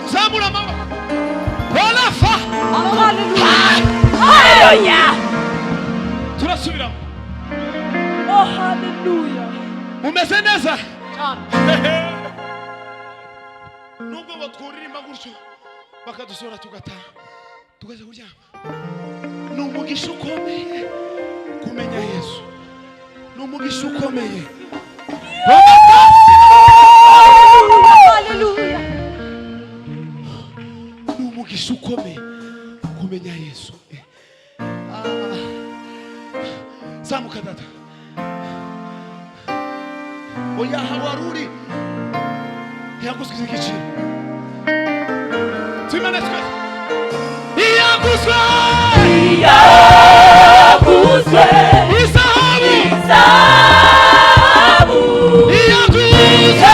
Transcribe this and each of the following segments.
Tuzamura amaboko. Olafa. Hallelujah. Turasubiramo. Oh, hallelujah. Mumeze neza? Nubwo batwuririmba gutyo, bakadusohora, tugataha, tukaza kuryama, ni umugisha ukomeye kumenya Yesu, ni umugisha ukomeye. Hallelujah. Ni umugisha ukomeye kumenya Yesu. Ah. Zamuka data. Oya, wari uri ntiyaguzwe igiciro. Tumene twese, iyaguzwe. Iyaguzwe. Izahabu. Izahabu. Iyaguzwe.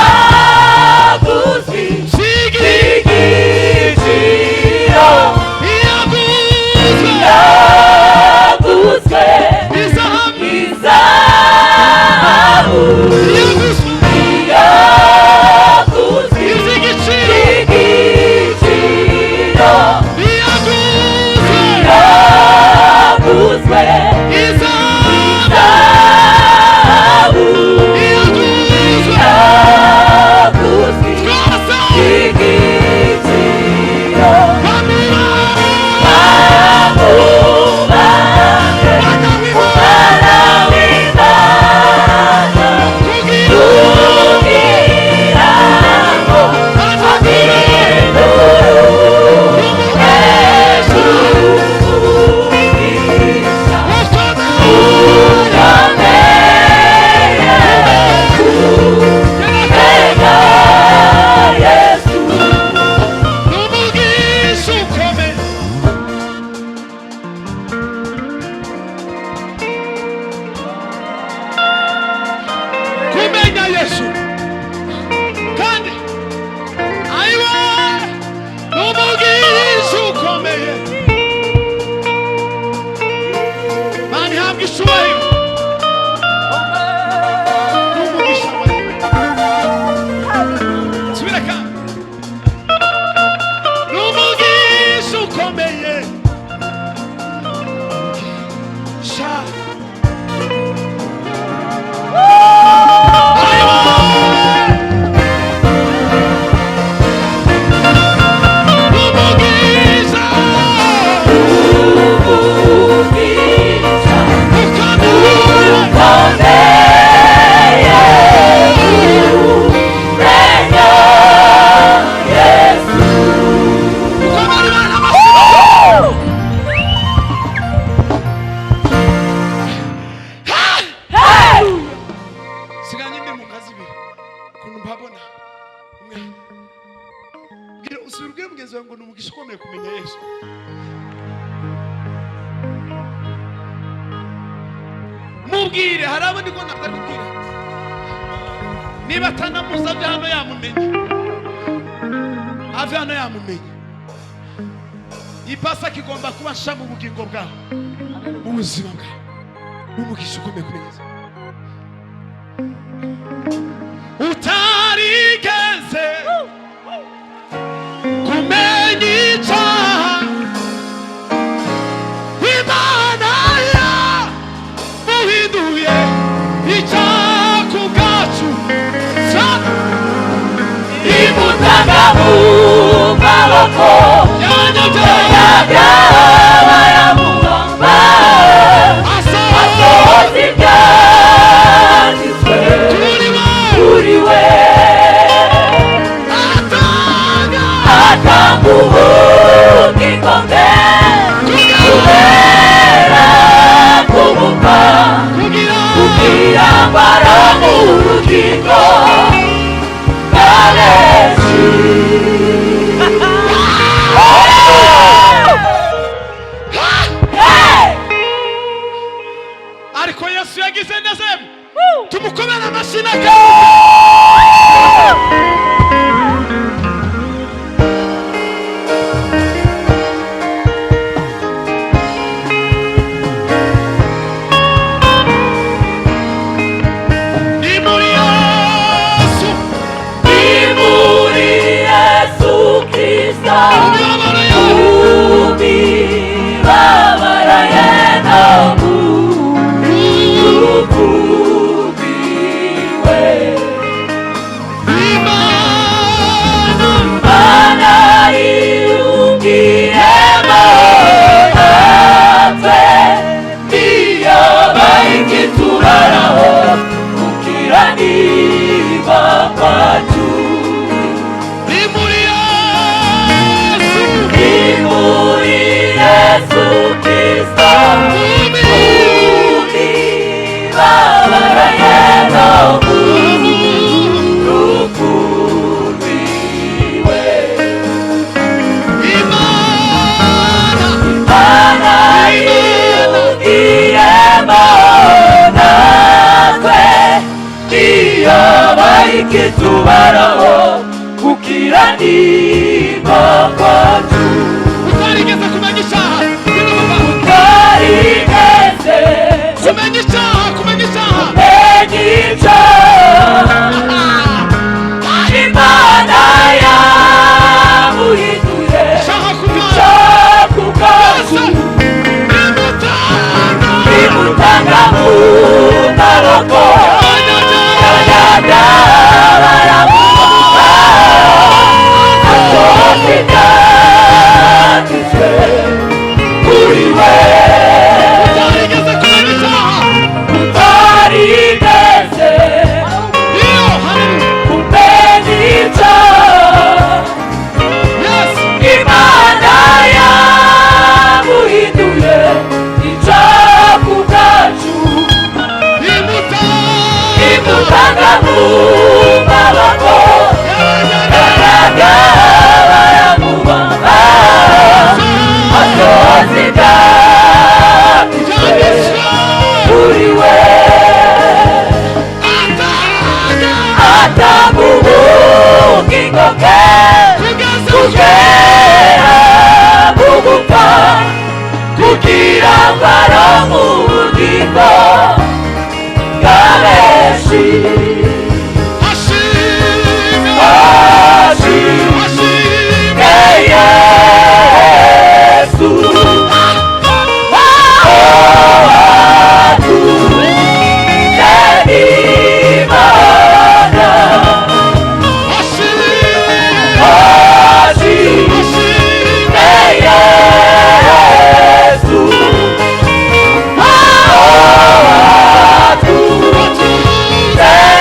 Iyaguzwe. Sigi. Igiciro. Iyaguzwe. Iyaguzwe. Izahabu. Izahabu. Iyaguzwe. Iyaguzwe. Iby'igiciro. Igiciro. Iyaguzwe. Iyaguzwe. Izahabu. Izahabu. Iyaguzwe. Iyaguzwe. Twese. Igiciro. Bamira. Bamubambe. Bana w'Imana. Mwana w'Imana. Kugira. Kugira ngo Umugisha. umugisha. Ukomeye. Kumenya Yesu. Umugisha ukomeye. Kumenya Yesu. Kandi ayiwe, umugisha ukomeye. Mana ihabwa icyubahiro. Ni umugisha wawe. Subira kandi. Ni umugisha ukomeye sha. Ayiwe, umugisha. Umugisha. Ukomeye. Ukomeye. Kumenya Yesu. Ukomere Imana amashyi. Hey! Siganye imbere mu kazi ibiri ukuntu mpabona umwe. Bwira, usubira ubwire mugenzi wawe ngo ni umugisha ukomeye kumenya Yesu. Mubwire, hari abo ndi kubona atari kubwira. Niba atanamuzi, ave hano yamumenye, ave hano yamumenye. Iyi Pasaka igomba kuba nsha mu bugingo bwawe, mu buzima bwawe. Ni umugisha ukomeye kumenya Yesu. Utarigeze kumenya icyaha, Imana yamuhinduye icyaha ku bwacu. Imutanga mu maboko y'abanyabyaha baramubamba, asohoza ibyanditswe kuri we. Atanga ubugingo bwe kubera kumupfa, kugira ngo aronke ubugingo bwa benshi. Hey! Ariko Yesu yagize neza, tumukomere amashyi. Ni muri Yesu. Ni muri Yesu Kristo, imibabaro ye, imibabaro ye no mu rupfu rwiwe. Imana Mana yiyungiyemo natwe, niyo ikitubaraho gukiranirwa kwacu. Ni muri Yesu. Ni muri Yesu Kristo, imibabaro ye no mu rupfu rwiwe. Imana Imana yiyungiyemo natwe, niyo ikitubaraho gukiranirwa kwacu. Utarigeze kumenya icyaha, ngwino papa. Utarigeze kumenya icyaha, kumenya icyaha. kumenya icyaha, Imana yamuhinduye Shaka kumwana icyaha ku bwacu. Imutanga Imutanga mu maboko y'abanyabyaha, y'abanyabyaha baramubamba, asohoza ibyanditswe kuri we. Utarigeze kumenya icyaha, Utarigeze iyo haleluya, kumenya icyaha, Yesu Imana yamuhinduye icyaha ku bwacu. Imutanga Imutanga mu maboko y'abanyabyaha, y'abanyabyaha baramubamba, asohoza ibyanditswe kuri we. Atanga Atanga ubugingo bwe kugeza kugera mu gupfa, kugira ngo aronke ubugingo bwa benshi. Ashimwe, Ashimwe ashimwe, Yesu, watumye Imana. Ashimwe, Ashimwe ashimwe, Yesu, watumye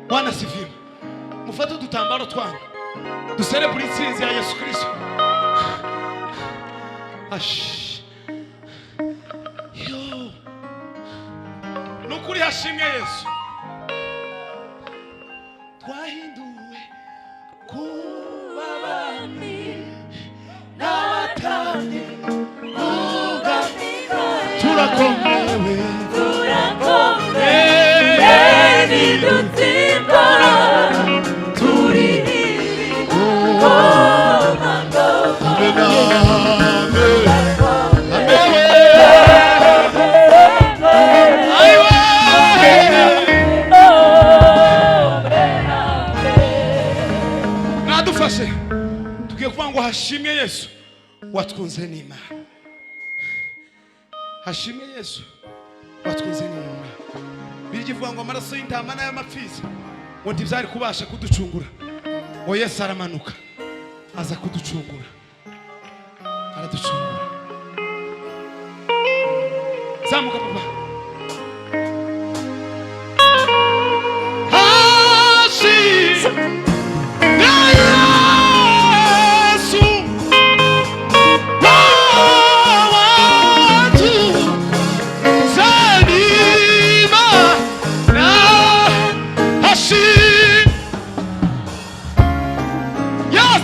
Bwana asifiwe. Mufate udutambaro twanyu, duserebure intsinzi ya Yesu Kristo. Ash. Yo, ni ukuri, hashimwe Yesu. Twahinduwe kuba abami n'abatambyi, turakomewe. Turakomeye, ntidutsindwa, turi ibikomangoma. Amen, amen. Amen. Ayiwe. Amen, amen. Mwadufashe, tugiye kuvuga ngo hashimwe Yesu watwunze n'Imana, hashimwe Yesu watwunze n'Imana. Bijya ivuga ngo amaraso y'intama n'ay'amapfizi ngo ntibyari kubasha kuducungura, ngo Yesu aramanuka aza kuducungura, araducungura. Zamuka, papa. Hashimwe Yesu watu zanima na hashim. Yes,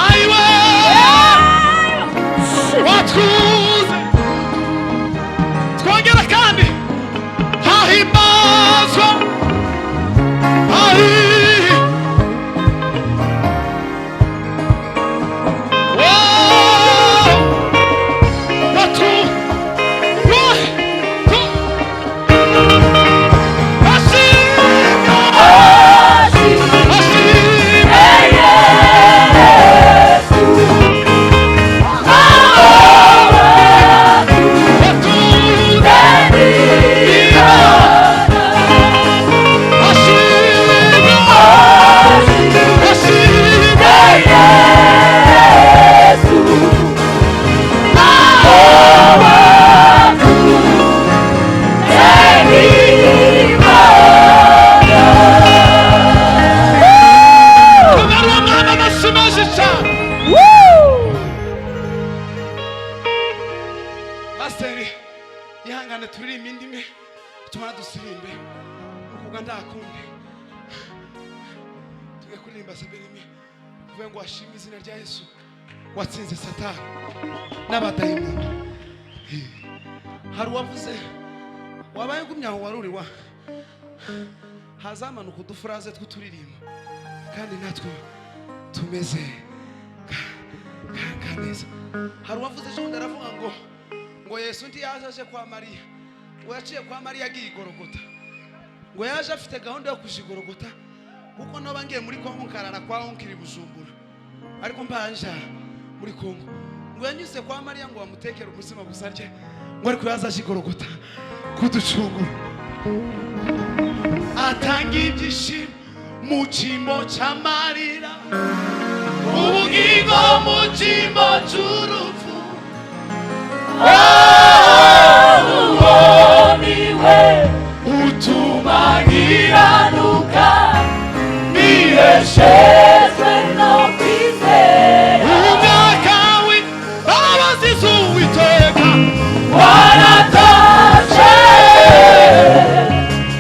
aiwe watkuze. Twongera kandi, hahimbazwa ahi. Oh, watu watu hashimwe, hashimwe. Watu hashimwe, hashimwe. Tugarura umwami amashyi menshi cyane. Pasiteri, ihangane, turirimbe indi imwe, tumara dusirimbe ukuga ndakundi. Tugiye kuririmba sabine imwe, tuvuge ngo washimwe izina rya Yesu watsinze Satani n'abadayimoni. Hari uwavuze wabaye ugumye aho wari uri wa hazamanuka udufuraze tw'uturirimbo, kandi natwe tumeze ka neza. Hari uwavuze ejo bundi, aravuga ngo Yesu ntiyaje aje kwa Mariya, ngo yaciye kwa Mariya agiye igorogota, ngo yaje afite gahunda yo kuja igorogota, kuko noba ngiye muri Kongo nkarara kwa onkiri Bujumbura, ariko mbanja muri Kongo. Ngo yanyuze kwa Mariya ngo bamutekere umutsima gusa arye, ngo ariko yaza aje igorogota kuducungura, atanga ibyishimo mu cyimbo cy'amarira, ubugingo mu cyimbo cy'urupfu. Uwo niwe utuma nkiranuka, niheshe eshezwe no kwizera. Umwaka w'imbabazi z'Uwiteka Waratashe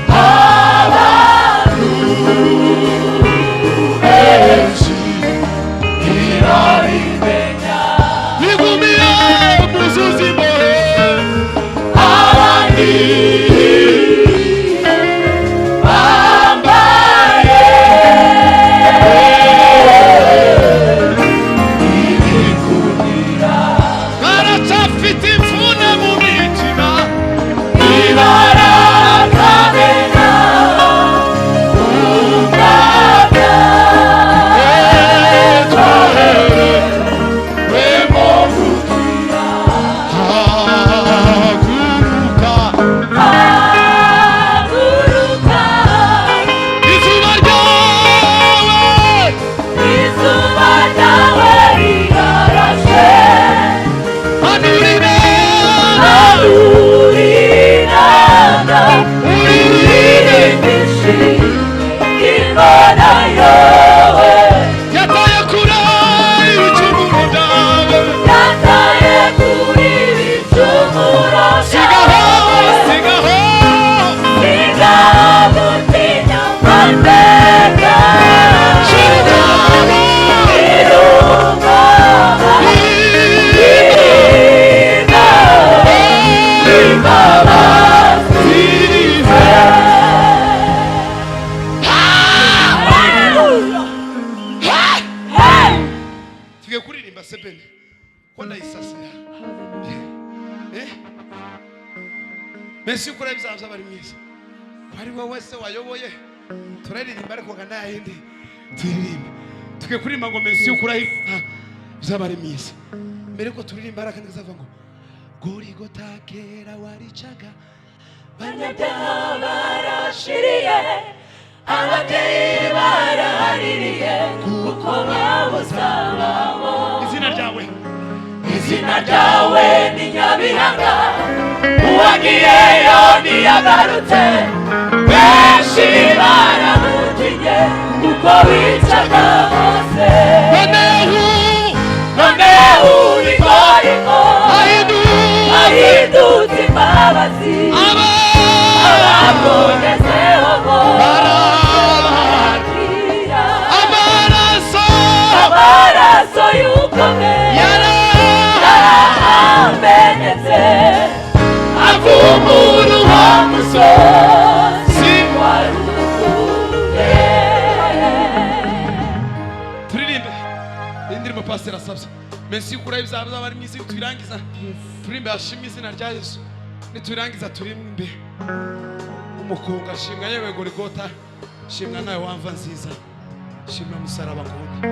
abantu benshi, ntibabimenya. Bigumiye muzuzi imbohe, abandi bambaye. Ibyaha bari mwiza ko ari wowe se wayoboye. Turaririmba ariko nka nta yindi turirimbe, tugiye kuririmba ngo Mesiya ukuraho ibyaha by'abari mwiza. Mbere yuko turirimba, hari akandi kazavuga ngo Gorigota kera waricaga. Abanyabyaha barashiriye, ababyeyi barahaririye kuko babuze ababo. Izina ryawe. Izina ryawe ni Nyabihanga, uwagiyeyo ntiyagarutse. Benshi baramutinye kuko bicaga bose. Noneho. Noneho urigoriko ahindutse imbabazi. Aba abakugezeho barakira. Amaraso. Amaraso y'ukomeye yara yaramenetse, avumura uwo musozi wari utuye. Turirimbe iyi ndirimbo pasiteri asabye, Mesiya ukuraho ibyaha by'abari mu isi. Tuyirangiza turirimbe hashimwe izina rya Yesu. Niturangiza turirimbe umukunga, shimwa yewe Gorigota, shimwa nawe wamva nziza, shimwa musaraba nkunda.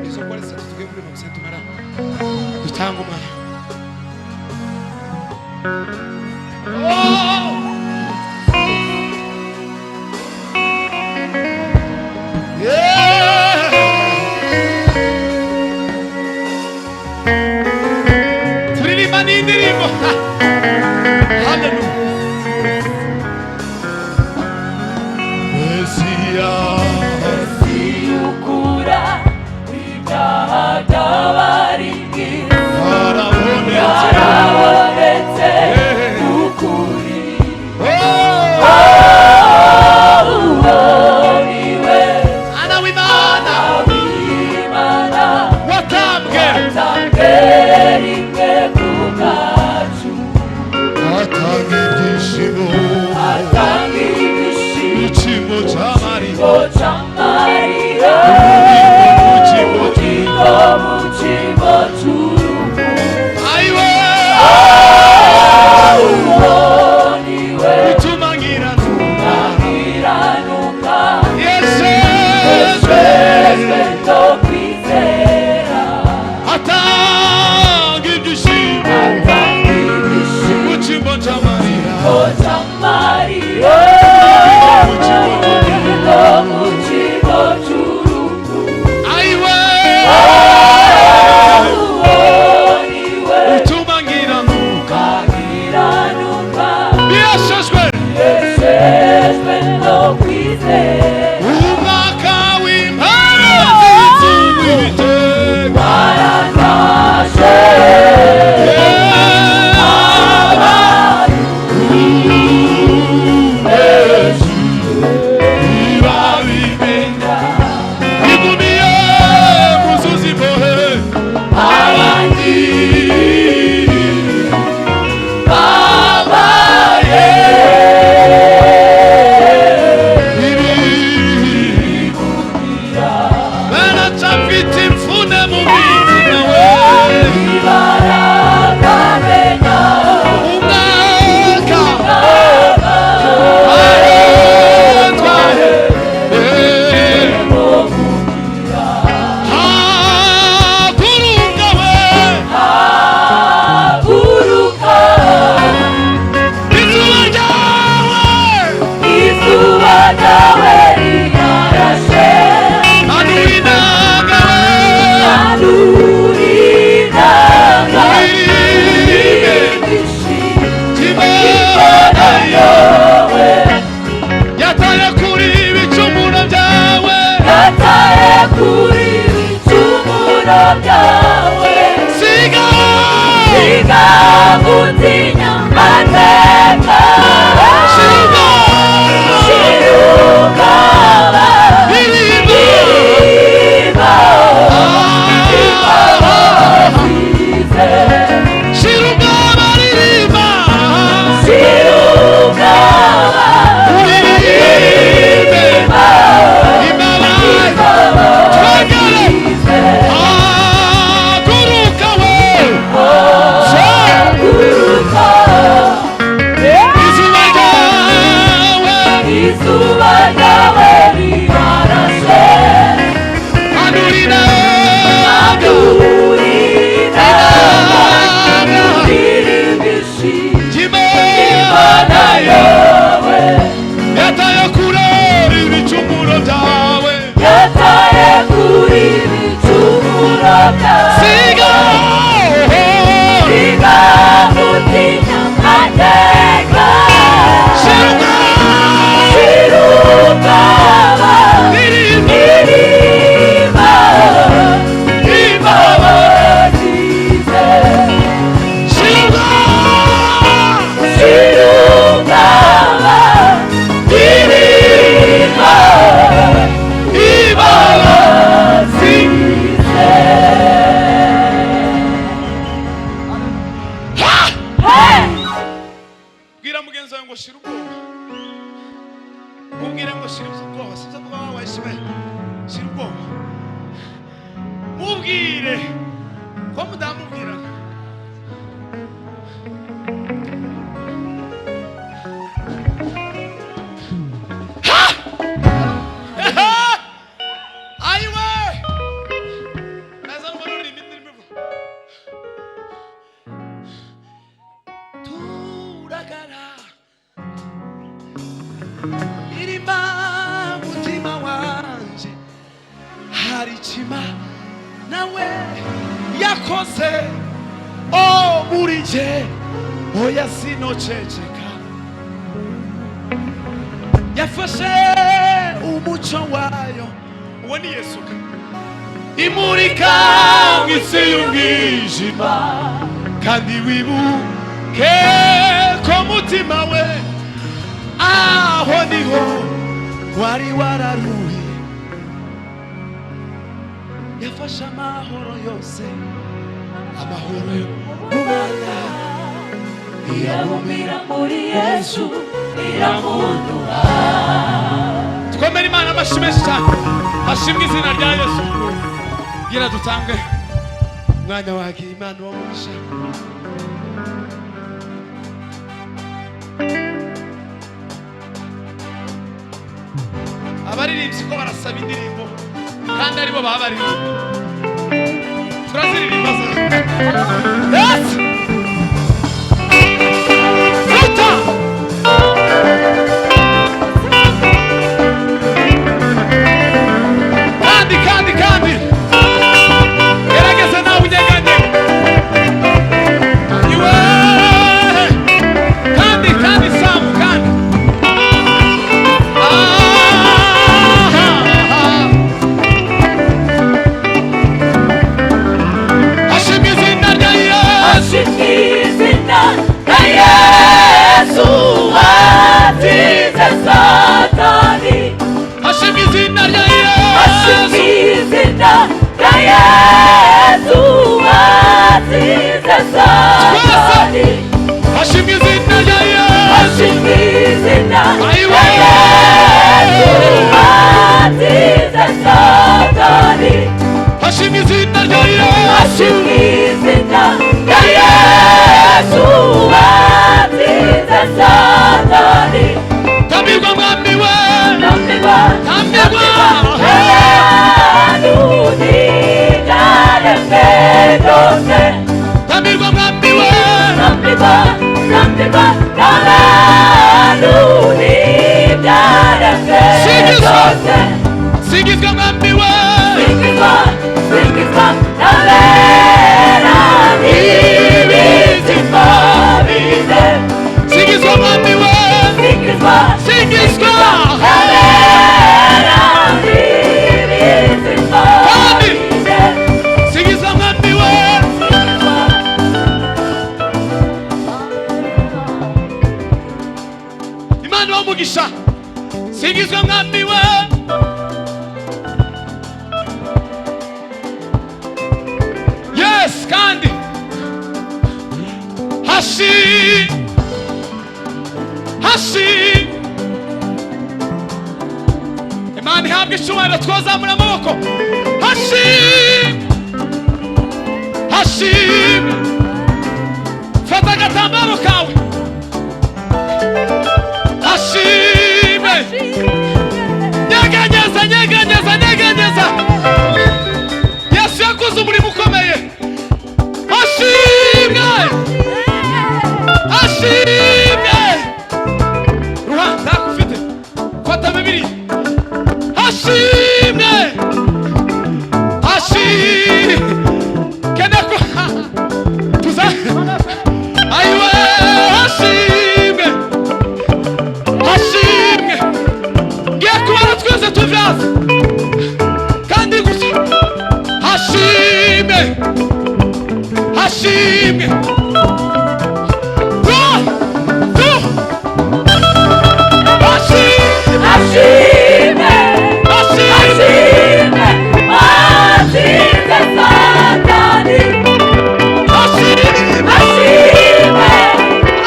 Izo kora zitatu tugiye kuririmba gusa, tumara dutanga umwana. Oh! Yeah! Turirimba n'indirimbo. Haleluya. Mesiya. Ukura ibyaha by'abari mu isi. Arabonetse. Yarabonetse ukuri. Oh! Uwo niwe. Ana w'Imana. W'Imana. Watambwe. Watambwe rimwe ku bwacu. Atanga ibyishimo. Atanga ibyishimo. Icyimbo cy'amarira. Cy'amarira. Icyimbo. Ubugingo mu cyimbo cy'urupfu. Ayiwe. Uwo niwe. Utuma nkiranuka. Nkiranuka. Yesu. Twese no kwizera. Atanga ibyishimo. Atanga ibyishimo. Mu cyimbo cy'amarira. Cy'amarira. Ubugingo mu cyimbo cy'urupfu. Ayiwe. Uwo niwe. Utuma nkiranuka. Nkiranuka. Birashojwe. Yeshejwe no kwizera. Umwaka w'imbabazi z'Uwiteka. Waratashe. Ntibabimenya. Bigumiye mu nzu z'imbohe. Abandi babaye. Baracyafite imvune mu mitima we. Ibarakamenya. Umwaka. Izuba ryawe rirarashe. Andurira. Andurira. Uririmbishi. Imana yawe. Yataye kure ibicumuro byawe. Yataye kuri ibicumuro byawe. Siga. Siga gutinya amateka. Shiruka. Shirukaba. Ndirimba. Irimba. Imbabazi. Imbabazi ze. Shiruka. Shirukaba. Irimba. Imbabazi. Ze. Ha! Hey! Bwira mugenzi wawe ngo shira ubwoba. Mubwire ngo shira ubwoba. Sinzi kuba wabaye shira ubwoba. Mubwire ko mudamubwirana. Ha! Ayiwe! Naza numva ruririmba indirimbo ivuga. Turagara irima mutima wanje hari ikima nawe yakoze o muri jye oya sinoceceka yafashe umuco wayo uwo ni Yesu imurika mu isi y'umwijima kandi wibuke ko mutima we aho niho wari wararuhiye yafashe amahoro yose amahoro yo mu bana Irabumbira muri Yesu iramuduha. Twemere Imana amashyi menshi cyane hashimwe izina rya Yesu gira dutange umwanya wagiye Imana ubamugisha. Abaririmbyi ko barasaba indirimbo kandi aribo baba baririmba turaziririmba zo. Yes! Vuta! Kandi kandi kandi gerageza nawe unyeganyega iwe kandi kandi samu kandi aha. Hashimwe izina rya Yesu. Ashimwe izina rya Yesu watsinze Satani. Hashimwe izina rya Yesu. Ashimwe izina rya Yesu watsinze Satani. Hashimwe izina rya Yesu. Ashimwe izina Ayiwe. rya Yesu watsinze Satani. Hashimwe izina rya Yesu. Ashimwe izina rya Yesu watsinze Satani. Tambirwa mwami we. Tambirwa, Tambirwa. Tambirwa mwami we. Tambirwa, tambirwa, Singizwa. Singizwa mwami we. Singizwa, singizwa, nabera ibizima bize. Singizwa mwami we. Singizwa, Singizwa. nabera ibizima Kandi. bize. Singizwa mwami we. Imana ibahe umugisha. Singizwa mwami we. Yes, kandi hashi hashi Imana ihabwe icyubahiro twazamura amaboko hashi hashi fata agatambaro kawe hashime. Tuve hasi kandi gusa. Hashimwe, hashimwe. One, two. Hashimwe. Ashime, hashimwe. Ashime, watsinze Satani. Hashimwe. Ashime,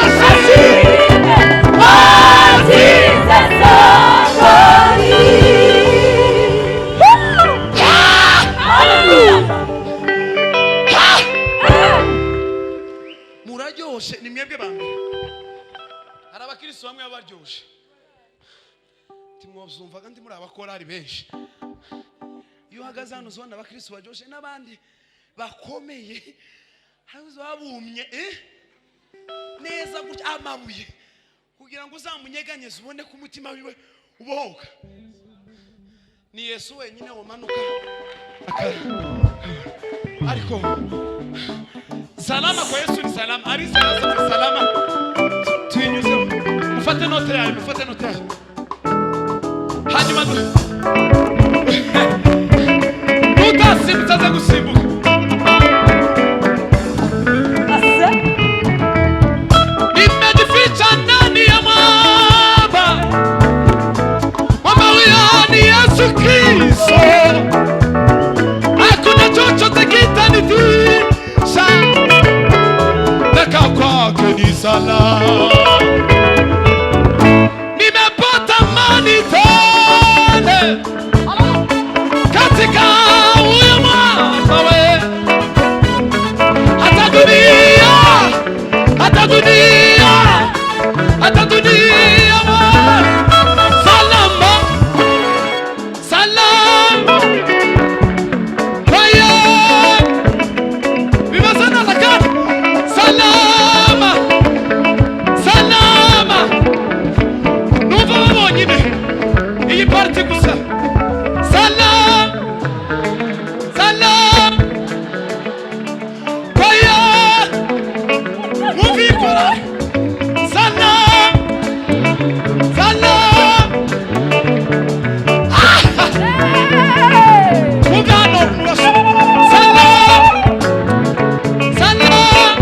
ashime, watsinze Satani. Hallelujah. Muraryoshe, ni mwebwe ba mbere. Hari abakristo bamwe baba baryoshe, timwazumvaga ndi muri abakorari benshi. Iyo uhagaze hano uzabona abakristo baryoshe n'abandi bakomeye. Hari uzi babumye neza gutya amabuye kugira ngo uzamunyeganyeze ubone ko umutima wiwe ubohoka. Ni Yesu wenyine womanuka ariko salama kwa Yesu ni salama. Ari salama, salama. Tuyinyuzemo. Mufate note yayo, mufate note yayo. Hanyuma nutasimbutse aze gusimbuka. Ase. Nimejificha ndani ya mwamba, mwamba huyo ni Yesu Kristo. Hakuna chochote kitanitisha, nakaa kwake ni salama. Nimepata amani tele katika huyo mwamba we. Hata dunia, hata dunia, hata dunia we. Salama, salama kwa Yesu. Bibazana zakati. Salama, salama. Numva babonyine iyi partie gusa. Salama, salama kwa Yesu. Mubikora. Salama, salama. Mugano mubasha. Salama, salama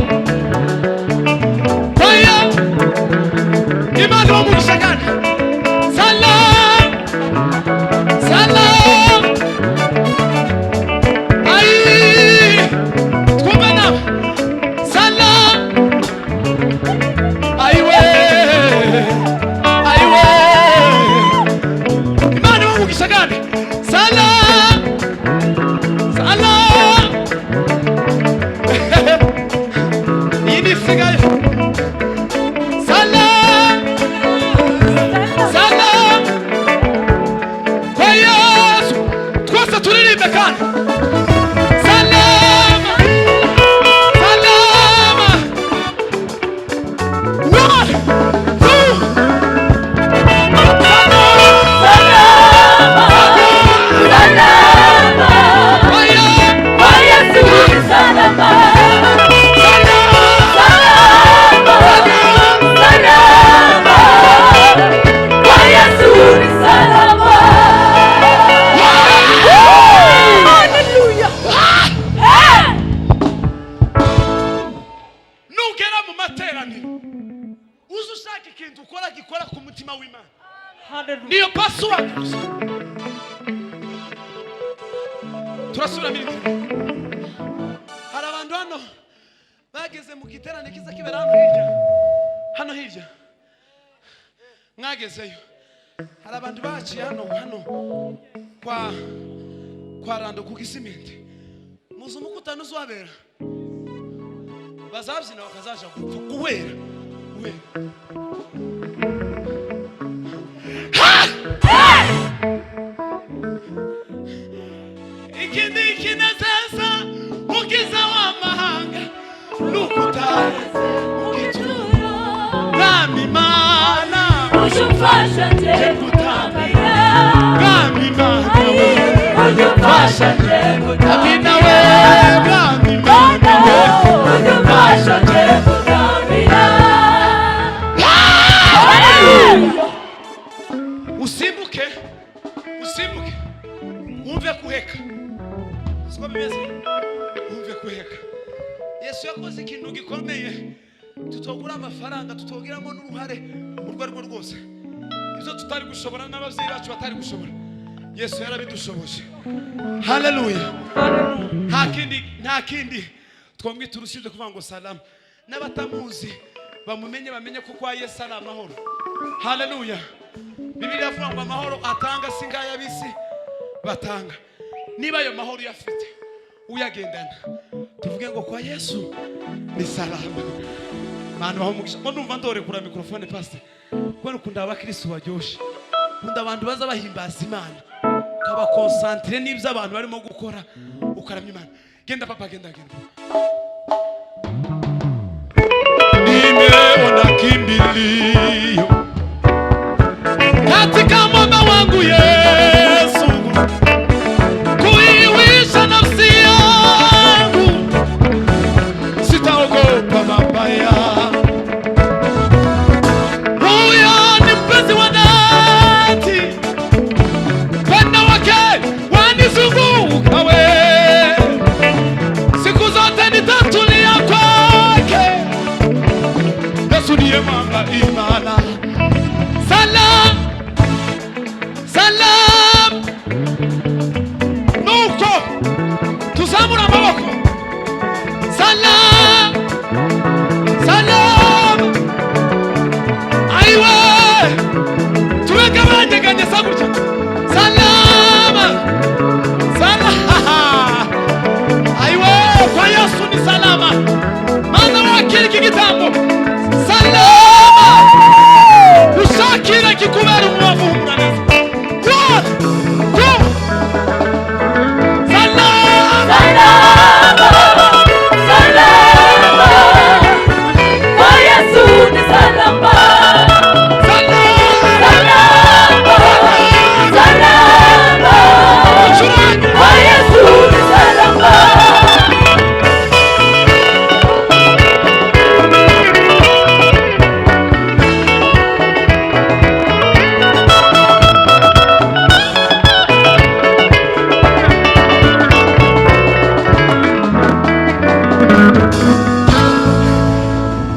kwa Yesu. Imana ibamugisha kandi. Salama, salama. Ayi, twumve nawe. Salama. Ayiwe, ayiwe. Imana ibamugisha kandi. Salama, salama. Iyi ni isigaye. Salama, salama kwa Yesu. Twese turirimbe kandi. Salama, salama. One, two. Salama, salama. Kwa Yesu. Kwa Yesu ni salama. Salama, salama. Kwa Yesu ni salama. Hallelujah. Hey! Nugera mu materaniro uze ushaka ikintu ukora gikora ku mutima w'Imana, niyo password gusa. Turasubiramo indirimbo. Hari abantu hano bageze mu giterane kiza kibera hano hirya, hano hirya mwagezeyo. Hari abantu baciye hano hano kwa Rando ku Gisimenti. Muzi umukutano uzabera, bazabyina bakazaja gupfa guhera guhera. Ha! Ikindi kinezeza ukiza w'amahanga nukutaza ugituro. Mwami Mana, Ujye umfasha nje gutambira. Mwami Mana we, Ujye umfasha nje Amina gutambira. we, Mwami Mana we. Ujye umfasha nje gutambira. Usimbuke, usimbuke. Wumve kuheka, siko bimeze? Wumve kuheka. Yesu yakoze ikintu gikomeye tutogura amafaranga, tutogiramo n'uruhare urwo ari rwo rwose. Ibyo tutari gushobora n'ababyeyi bacu batari gushobora, Yesu yarabidushoboje. Haleluya! Nta kindi, nta kindi twamwita urusibye kuvuga ngo salama. N'abatamuzi bamumenye, bamenye ko kwa Yesu ari amahoro. Haleluya! Bibiliya avuga ngo amahoro atanga si nk'ay'ab'isi batanga. Niba ayo mahoro uyafite, uyagendana, tuvuge ngo kwa Yesu ni salama. Bantu baha umugisha. Ngo numva ndorekura mikorofone, pastor, kubera ukunda abakristo baryoshe, ukunda abantu baza bahimbaza Imana, ukaba concentré n'ibyo abantu barimo gukora, ukaramya Imana. Genda papa, genda, genda. Nimeona kimbilio katika mwamba wangu Yesu, kuiwisha nafsi yangu, sitaogopa mabaya. Huyo ni mpenzi wa dhati, pendo wake wanizunguka we, siku zote nitatulia kwake. Yesu ndiye mwamba imara. Salam, salam. Nuko tuzamura amaboko. Salam, salam. Ayiwe, tubeke banyeganyeza gutya. Salama, salama. Ayiwe, kwa Yesu ni salama. Mana, wakira iki gitambo. Salama, ushakire kikubera umubavu uhumura neza. One, two, salama. Salama, kwa Yesu ni salama. Salama. Salama, salama, kwa Yesu ni salama.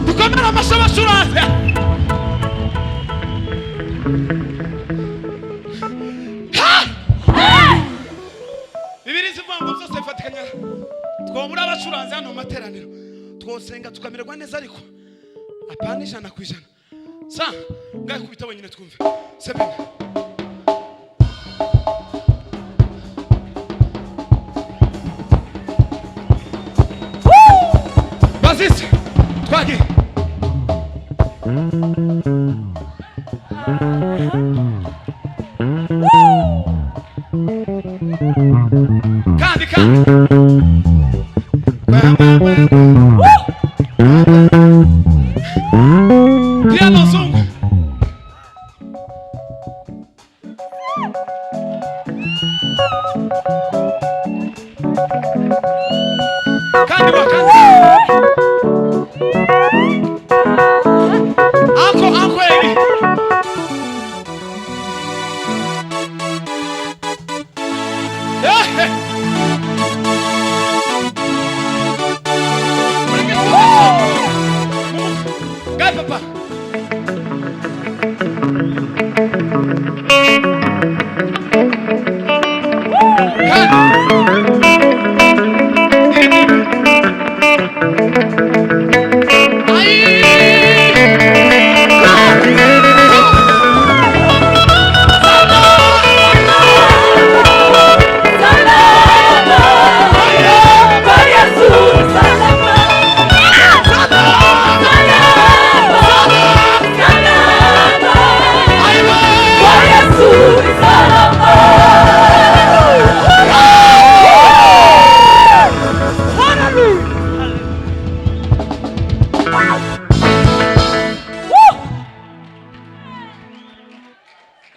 Dukomere amashyi abacuranzi. Ha! Bibiliya ivuga ngo byose bifatikanya. Twabura abacuranzi hano mu materaniro, twosenga tukamererwa neza, ariko apana 100%. Sa ngakubita wenyine twumve sebene. Basisi twagiye. Kandi kandi. Piano zungu. Kandi wa kandi. Anko, anko eri. Eh. Mureke twumve. Gai papa. Kandi. Ai! Salama, kwa Yesu ni salama. Salama, salama, kwa Yesu ni salama.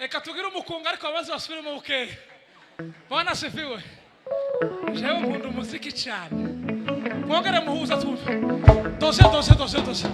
Reka tugire umukunga, ariko abazi basubiremo bukeya. Bwana asifiwe. Jewe nkunda umuziki cyane. Mwongere muhuza twumve. Dose, dose, dose, dose.